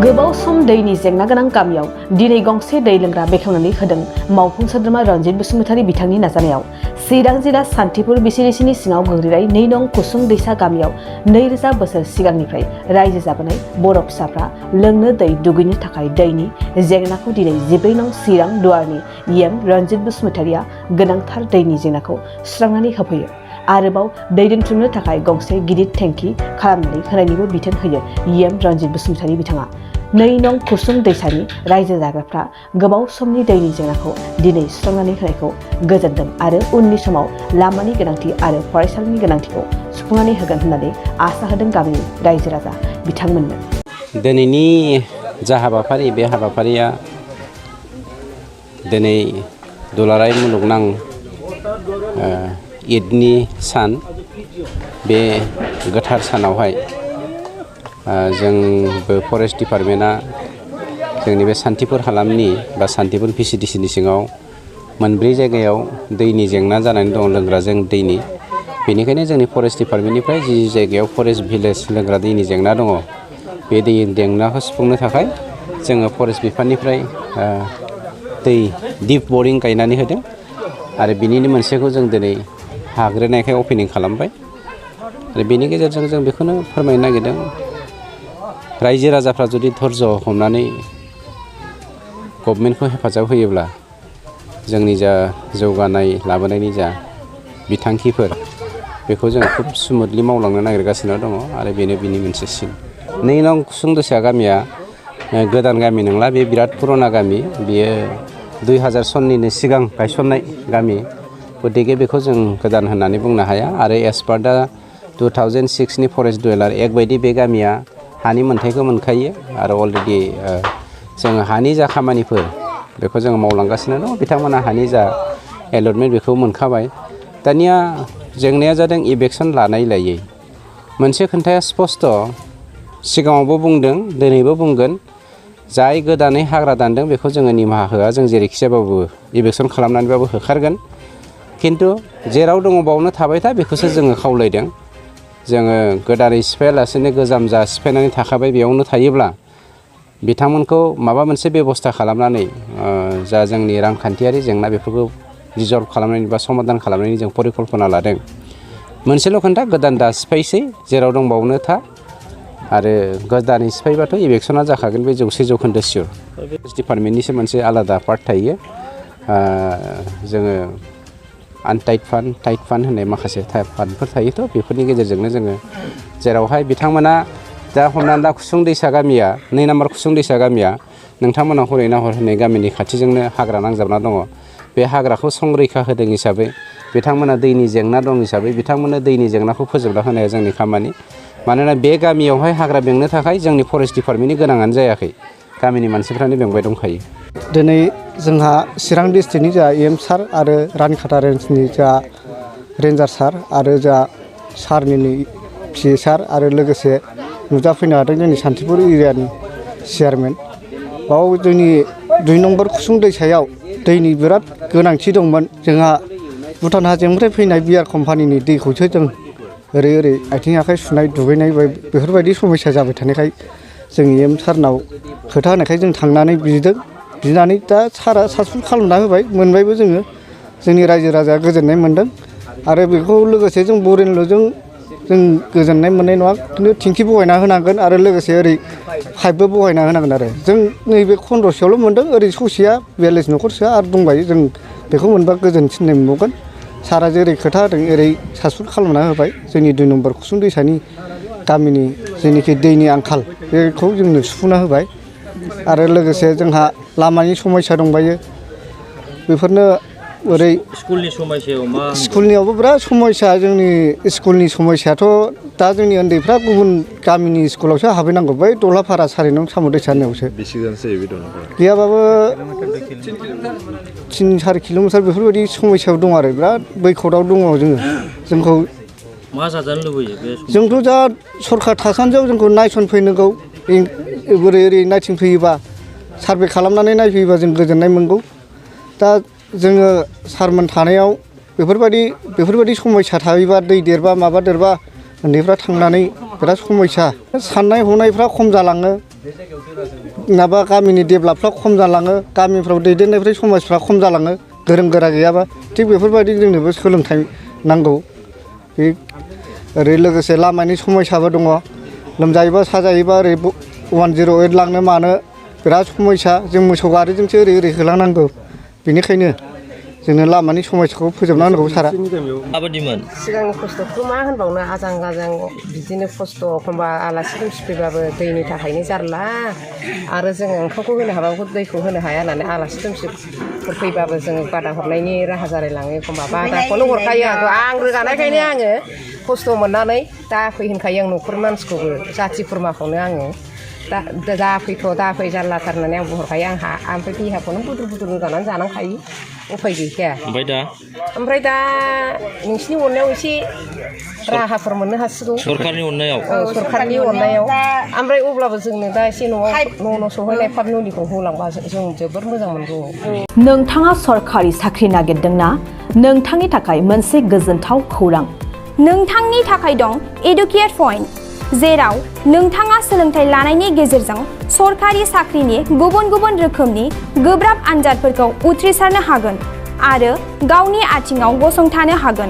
गोबाव सम दैनि जेंना गोनां गामियाव दिनै गंसे दै लोंग्रा बेखेवनानै होदों मावफुं सोद्रोमा रनजित बसुमतारी बिथांनि नाजानायाव चिरां जिल्ला सान्थिपुर बिसिरिसिनि सिङाव गोग्लैनाय 2 नं कुसुं दैसा गामियाव 2000 बोसोर सिगांनिफ्राय रायजो जाबोनाय बर' फिसाफ्रा लोंनो दै दुगैनो थाखाय दैनि जेंनाखौ दिनै 14 नं चिरां दुवारनि एम रनजित बसुमतारीया गोनांथार दैनि जेंनाखौ सुस्रांनानै होफैयो। आरोबाव दै दोनथुमनो थाखाय गंसे गिदिर टेंकी खालामनानै होनायनिबो बिथोन होयो एम रनजित बसुमतारी बिथाङा। 2 नं कुसुं दैसानि रायजो जाग्राफ्रा गोबाव समनि दैनि जेंनाखौ दिनै सुस्रांनानै होनायखौ गोजोनदों आरो उननि समाव लामानि गोनांथि आरो फरायसालिनि गोनांथिखौ सुफुंनानै होगोन होननानै आसा होदों गामिनि रायजो राजा बिथांमोननो। दिनैनि जा हाबाफारि बे हाबाफारिया दिनै दुलाराय मुलुगनां ईदनि सान बे गोथार सानावहाय जोंबो फरेस्ट डिपार्टमेन्टआ जोंनि बे सान्थिपुर हालामनि बा सान्थिपुर भिसिडिसिनि सिङाव 4 जायगायाव दैनि जेंना जानानै दं लोंग्राजों दैनि। बेनिखायनो जोंनि फरेस्ट डिपार्टमेन्टनिफ्राय जि जायगायाव फरेस्ट भिलेज लोंग्रा दैनि जेंना दङ बे दैनि जेंनाखौ सुफुंनो थाखाय जोङो फरेस्ट बिफाननिफ्राय दै दिप बरिं गायनानै होदों आरो बिनिनो मोनसेखौ जों दिनै हाग्रोनायखाय अपेनिं खालामबाय आरो बेनि गेजेरजों जों बेखौनो फोरमायनो नागिरदों रायजो राजाफ्रा जुदि धर्ज हमनानै गभर्नमेन्टखौ हेफाजाब होयोब्ला जोंनि जा जौगानाय लाबोनायनि जा बिथांखिफोर बेखौ जों खुब स्मुथलि मावलांनो नागिरगासिनो दङ आरो बेनो बिनि मोनसे सिन। 2 नं कुसुं दैसा गामिया गोदान गामि नंला, बे बिराद पुराना गामि। बियो 2000 सननिनो सिगां गायसननाय गामि, गतिके बेखौ जों गोदान होननानै बुंनो हाया आरो एस पार दा 2006नि फरेस्ट डुवेलार एक्ट बायदि बे गामिया हानि मोन्थायखौ मोनखायो आरो अलरेडि जोङो हानि जा खामानिफोर बेखौ जोङो मावलांगासिनो दं। बिथांमोना हानि जा एलटमेन्ट बेखौ मोनखाबाय। दानिया जेंनाया जादों इभेक्सन लानाय लायै। मोनसे खोन्थाया स्पस्ट, सिगाङावबो बुंदों दिनैबो बुंगोन, जाय गोदानै हाग्रा दानदों बेखौ जोङो निमाहा होआ, जों जेरैखिजाबाबो इभेक्सन खालामनानैबाबो होखारगोन। खिन्थु जेराव दङ बावनो थाबाय था बेखौसो जोङो खावलायदों। जोङो गोदानै सिफायालासेनो गोजाम जा सिफायनानै थाखाबाय बेयावनो थायोब्ला बिथांमोनखौ माबा मोनसे बेबस्था खालामनानै जा जोंनि रांखान्थियारि जेंना बेफोरखौ रिजल्भ खालामनायनि बा समाधान खालामनायनि जों परिकल्पना लादों। मोनसेल' खोन्था, गोदान दा सिफायसै, जेराव दं बावनो था आरो गोदानै सिफायबाथ' इभेक्सना जाखागोन, बे 100% सियर। डिपार्टमेन्टनिसो मोनसे आलादा पार्ट थायो। जोङो आनटाइड फान्ड, टाइड फान्ड होननाय माखासे फान्डफोर थायोथ', बेफोरनि गेजेरजोंनो जोङो जेरावहाय बिथांमोना दा हमनानै ला कुसुं दैसा गामिया 2 नाम्बार कुसुं दैसा गामिया नोंथांमोना हरै नाहर होननाय गामिनि खाथिजोंनो हाग्रा नांजाबना दङ। बे हाग्राखौ संरैखा होदों हिसाबै बिथांमोना दैनि जेंना दं हिसाबै बिथांमोननो दैनि जेंनाखौ फोजोबना होनाया जोंनि खामानि। मानोना बे गामियावहाय हाग्रा बेंनो थाखाय जोंनि फरेस्ट डिपार्टमेन्टनि गोनाङानो जायाखै, गामिनि मानसिफ्रानो बेंबाय दंखायो। दिनै जोंहा चिरां डिस्ट्रिक्टनि जा एम सार आरो रानिखाथा रेन्जनि जा रेन्जार सार आरो जा सारनि पि ए सार आरो लोगोसे नुजाफैनो हादों जोंनि सान्थिपुर एरियानि चेयारमेन। बाव जोंनि 2 नम्बर कुसुं दैसायाव दैनि बिराद गोनांथि दंमोन। जोंहा भुटान हाजोनिफ्राय फैनाय बियार कम्पानिनि दैखौसो जों ओरै आथिं आखाइ सुनाय दुगैनाय बेफोरबायदि समस्या जाबाय थानायखाय जोंनि एम सारनाव खोथा होनायखाय जों थांनानै बिदों। बिनानै दा सारा साक्सेसफुल खालामना होबाय, मोनबायबो जोङो। जोंनि रायजो राजाया गोजोननाय मोनदों आरो बेखौ लोगोसे जों बरिंल'जों जों गोजोननाय मोननाय नङा, खिन्थु टेंकि बहायना होनांगोन आरो लोगोसे ओरै पाइपबो बहायना होनांगोन आरो जों नैबे खन्दसेयावल' मोनदों, ओरै ससेया बेलेज न'खरसेया आरो दंबायो। जों बेखौ मोनबा गोजोनसिननाय मोनबावगोन। सारा जेरै खोथा होदों एरै साक्सेसफुल खालामना होबाय। जोंनि 2 नम्बर कुसुं दैसानि गामिनि जेनोखि दैनि आंखाल बेखौ जोंनो सुफुंना होबाय आरो लोगोसे जोंहा लामानि समस्या दंबायो। बेफोरनो ओरै स्कुलनि समस्यायाव मा? स्कुलनियावबो बिराद समस्या। जोंनि स्कुलनि समस्याथ' दा जोंनि उन्दैफ्रा गुबुन गामिनि स्कुलावसो हाबहैनांगौ, बै दलापारा 4 नं साम' दैसा होननायावसो। बेसेबांसो जायो बे दलापारा? गैयाबाबो 3-4 किल'मिटार बेफोरबायदि समस्यायाव दं आरो बिराद बैखथाव दङ जोङो। जोंखौ मा जाजानो लुबैयो बे? जोंथ' दा सरखार थासान्दियाव जोंखौ नायसनफैनांगौ, ओरै नायथिंफैयोबा सार्भे खालामनानै नायफैयोबा जों गोजोननाय मोनगौ। दा जोङो सारमोन थानायाव बेफोरबायदि समस्या थायोबा, दै देरबा माबा देरबा उन्दैफ्रा थांनानै बिराद समस्या, साननाय हनायफ्रा खम जालाङो। नाबा गामिनि डेभेलपफ्रा खम जालाङो गामिफ्राव दैदेननायफ्राय समाजफ्रा खम जालाङो गोरों गोरा गैयाबा थिग बेफोरबायदि जोंनोबो सोलोंथाइ नांगौ बे ओरै लोगोसे लामानि समयसाबो दङ लोमजायोबा साजायोबा ओरै 108 लांनो मानो बिराद समयसा जों मोसौ गारिजोंसो ओरै होलांनांगौ बेनिखायनो जोंनो लामानि समयसाखौ फोजोबना होनांगौ सारा माबायदिमोन सिगांनि खस्थ'खौ मा होनबावनो आजां गाजां बिदिनो खस्थ' एखमबा आलासि दुमसि फैबाबो दैनि थाखायनो जारला आरो जोङो ओंखामखौ होनो हाबाबो दैखौ होनो हाया होननानै आलासि दुमसिफोर फैबाबो जोङो बादा हरनायनि राहा जालायलाङो एखमबा बादाखौनो हरखायो आं रोगानायखायनो आङो खस्थ' मोननानै दा फै होनखायो आं न'खरनि मानसिखौबो जाथि खुरमाखौनो आङो दा फै जारलाथार होननानै आं बुंहरखायो आंहा ओमफ्राय देहाखौनो बुद्रु बुद्रु रोगानानै जानांखायो उफाय गैखाया ओमफ्राय दा नोंसिनि अननायाव एसे राहाफोर मोननो हासिगौ सरखारनि अननायाव सरखारनि अननायाव ओमफ्राय अब्लाबो जोंनो दा एसे न' सहैनाय पाट मुलिखौ होलांबा जों जोबोर मोजां मोनगौ नोंथाङा सरखारि साख्रि नागिरदोंना नोंथांनि थाखाय मोनसे गोजोनथाव खौरां नोंथांनि थाखाय दं एडुकेट पइन्ट जेराव नोंथाङा सोलोंथाइ लानायनि गेजेरजों सरखारि साख्रिनि गुबुन गुबुन रोखोमनि गोब्राब आनजादफोरखौ उथ्रिसारनो हागोन आरो गावनि आथिङाव गसंथानो हागोन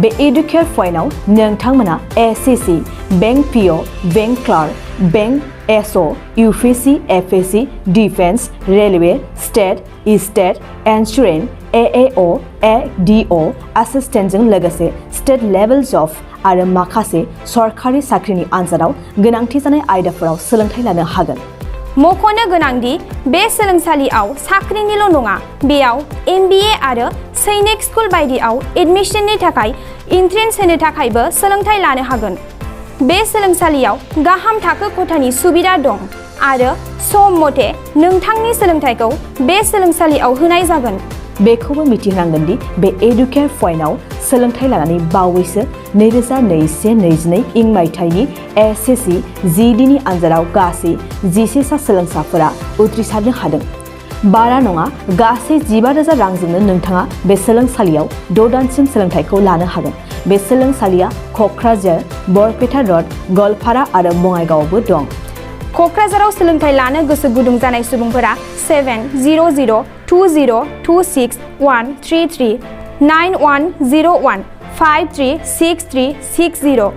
बे एडुकेट पइन्टआव नोंथांमोना SSC bank PO bank clerk bank SO UPSC FSC defence railway state insurance AAO ADO एसिस्टेन्टजों लोगोसे स्टेट लेभेल जब आरो माखासे सरखारि साख्रिनि आनजादाव गोनांथि जानाय आयदाफोराव सोलोंथाइ लानो हागोन मख'नो गोनांदि बे सोलोंसालियाव साख्रिनिल' नङा बेयाव MBA आरो सैनिक स्कुल बायदियाव एडमिशननि थाखाय एन्ट्रेन्स होनो थाखायबो सोलोंथाइ लानो हागोन बे सोलोंसालियाव गाहाम थाखो खथानि सुबिदा दं आरो सम मथे नोंथांनि सोलोंथाइखौ बे सोलोंसालियाव होनाय जागोन बेखौबो मिथिनांगोन दि बे एडुकेट पइन्टआव सोलोंथाइ लानानै बावैसो 2021-22 इं मायथाइनि एसएससि जिडिनि आनजादाव गासै 11 सा सोलोंसाफोरा उथ्रिसारनो हादों बारा नङा गासै 15,000 रांजोंनो नोंथाङा बे सोलोंसालियाव 6 दानसिम सोलोंथाइखौ लानो हागोन बे सोलोंसालिया क'क्राझार बरपेटा रड गवालपारा आरो बङाइगावआवबो दं क'क्राझाराव सोलोंथाइ लानो गोसो गुदुं जानाय सुबुंफोरा 70020261333 9101 536360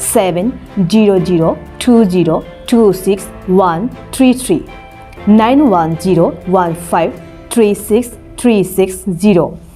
70020261333 9101536360